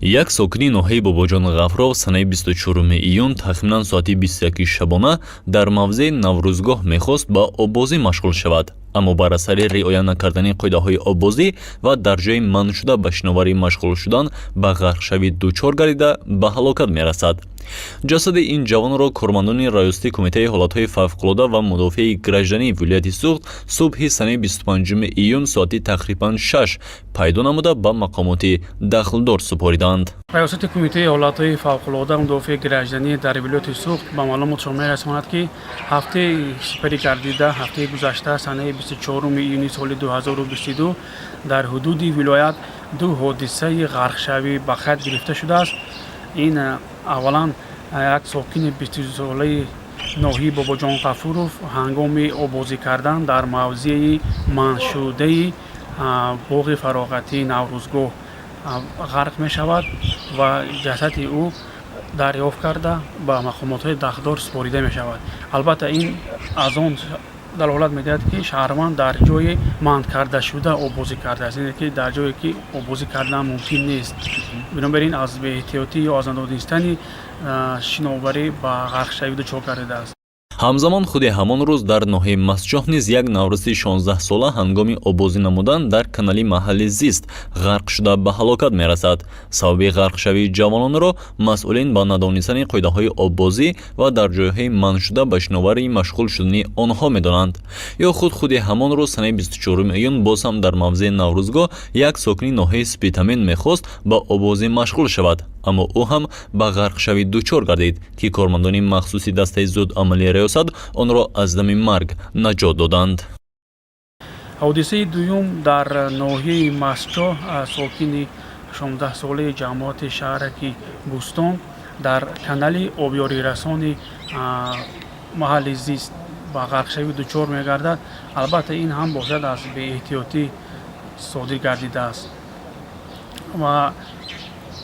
Як сокини ноҳияи Бобоҷон Ғафуров санаи 24 июн тахминан соати 21 шабона дар мавзеи Наврӯзгоҳ мехост ба оббозӣ машғул шавад, аммо бар асари риоя накардани қоидаҳои оббозӣ ва дар ҷои манъшуда ба шиноварӣ машғул шудан ба ғарқшавӣ дучор гардида, ба ҳалокат мерасад. Ҷасади ин ҷавонро кормандони Раёсати Кумитаи ҳолатҳои фавқулода ва мудофиаи граждании вилояти Суғд субҳи санаи 25 июн соати тақрибан 6 пайдо намуда, ба мақомоти дахлдор супориданд. Раёсати Кумитаи ҳолатҳои фавқулода мудофиаи гражданӣ дар вилояти Суғд ба маълумотшон мерасонад, ки ҳафтаи сипарӣ гардида, ҳафтаи гузашта, санаи 24 июни соли 2022 дар ҳудуди вилоят ду ҳодисаи ғарқшавӣ ба қайд гирифта шудааст. Ин аввалан як сокини 20-солаи ноҳияи Бобоҷон Ғафуров ҳангоми оббозӣ кардан дар мавзеи манъшудаи боғи фароғатии Наврӯзгоҳ ғарқ мешавад ва ҷасади ӯ дарёфт карда, ба мақомотҳои дахлдор супорида мешавад. Албатта, ин аз он далолат медиҳад, ки шаҳрванд дар ҷои манъ кардашуда оббозӣ кардааст, яъне ки дар ҷое, ки оббозӣ кардан мумкин нест. Бинобар ин аз беэҳтиётӣ ё аз надонистани шиноварӣ ба ғарқшавӣ дучор гардидааст. Ҳамзамон, худи ҳамон рӯз дар ноҳияи Мастчоҳ низ як навраси 16-сола ҳангоми оббозӣ намудан дар канали маҳалли зист ғарқ шуда, ба ҳалокат мерасад. Сабаби ғарқшавии ҷавононро масъулин ба надонистани қоидаҳои оббозӣ ва дар ҷойҳои манъшуда ба шиноварӣ машғул шудани онҳо медонанд. Ё худ худи ҳамон рӯз, санаи 24 июн, боз ҳам дар мавзеи Наврӯзгоҳ як сокини ноҳияи Спитамен мехост ба оббозӣ машғул шавад, аммо ӯ ҳам ба ғарқшавӣ дучор гардид, ки кормандони махсуси дастаи зудамалии риёсат онро аз дами марг наҷот доданд. Ҳодисаи дуюм дар ноҳияи Мастчоҳ сокини 16-солаи ҷамоати шаҳраки Бӯстон дар канали обёрирасони маҳалли зист ба ғарқшавӣ дучор мегардад. Албатта, ин ҳам бошад, аз беэҳтиётӣ содир гардидааст. Ва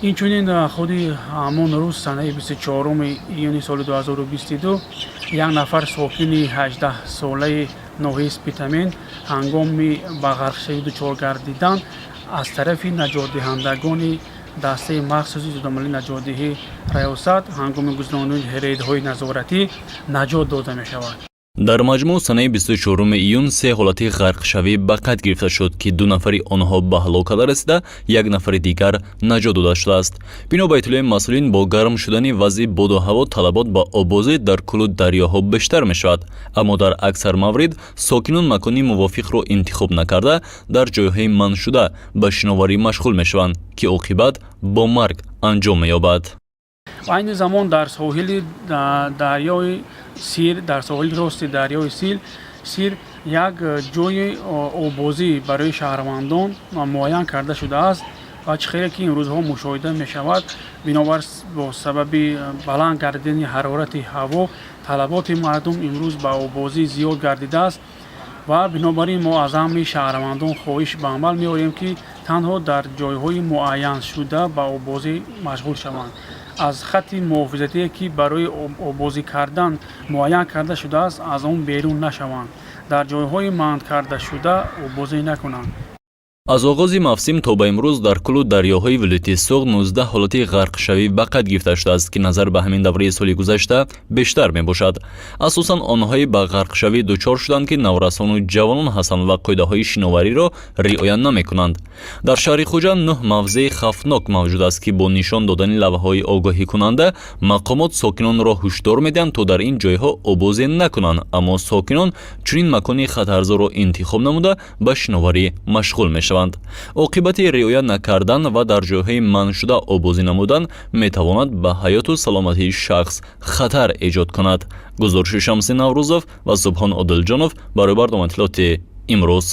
инчунин худи ҳамон рӯз, санаи 24 июни соли 2022, як нафар сокини 18-солаи ноҳияи Спитамен ҳангоми ба ғарқшавӣ дучор гардидан аз тарафи наҷотдиҳандагони дастаи махсуси зудамалии наҷотдиҳӣ раёсат ҳангоми гузаронидани рейдҳои назоратӣ наҷот дода мешавад. Дар маҷмӯъ, санаи 24 июн се ҳолати ғарқшавӣ ба қайд гирифта шуд, ки ду нафари онҳо ба ҳалокат расида, як нафари дигар наҷот дода шудааст. Бино ба иттилои масъулин, бо гарм шудани вазъи боду ҳаво талабот ба оббозӣ дар кӯлу дарёҳо бештар мешавад, аммо дар аксар маврид сокинон макони мувофиқро интихоб накарда, дар ҷойҳои манъшуда ба шиноварӣ машғул мешаванд, ки оқибат бо марг анҷом меёбад. Айни замон дар соҳили дарёи Сир, дар соҳили рости дарёи Сир як ҷои оббозӣ барои шаҳрвандон муайян карда шудааст. Ва чӣ хеле ки имрӯзҳо мушоҳида мешавад, бинобар бо сабаби баланд гардидани ҳарорати ҳаво талаботи мардум имрӯз ба оббозӣ зиёд гардидааст. Ва бинобар ин мо аз ҳамаи шаҳрвандон хоҳиш ба амал меорем, ки танҳо дар ҷойҳои муайяншуда ба оббозӣ машғул шаванд, аз хатти муҳофизатие, ки барои оббозӣ кардан муайян карда шудааст, аз он берун нашаванд, дар ҷойҳои манъ кардашуда оббозӣ накунанд. Аз оғози мавсим то ба имрӯз дар кӯлу дарёҳои вилояти Суғд 19 ҳолати ғарқшавӣ ба қайд гирифта шудааст, ки назар ба ҳамин давраи соли гузашта бештар мебошад. Асосан онҳое ба ғарқшавӣ дучор шуданд, ки наврасону ҷавонон ҳастанд ва қоидаҳои шиновариро риоя намекунанд. Дар шаҳри Хуҷанд нӯҳ мавзеи хавфнок мавҷуд аст, ки бо нишон додани лавҳаҳои огоҳикунанда мақомот сокинонро ҳушдор медиҳанд, то дар ин ҷойҳо оббозӣ накунанд, аммо сокинон чунин макони хатарзоро интихоб намуда, ба шиноварӣ машғул мешаванд. Оқибати риоя накардан ва дар ҷойҳои манъшуда оббозӣ намудан метавонад ба ҳаёту саломатии шахс хатар эҷод кунад. Гузориши Шамси Наврӯзов ва Субҳон Одилҷонов барои барномаи иттилоотии «Имрӯз».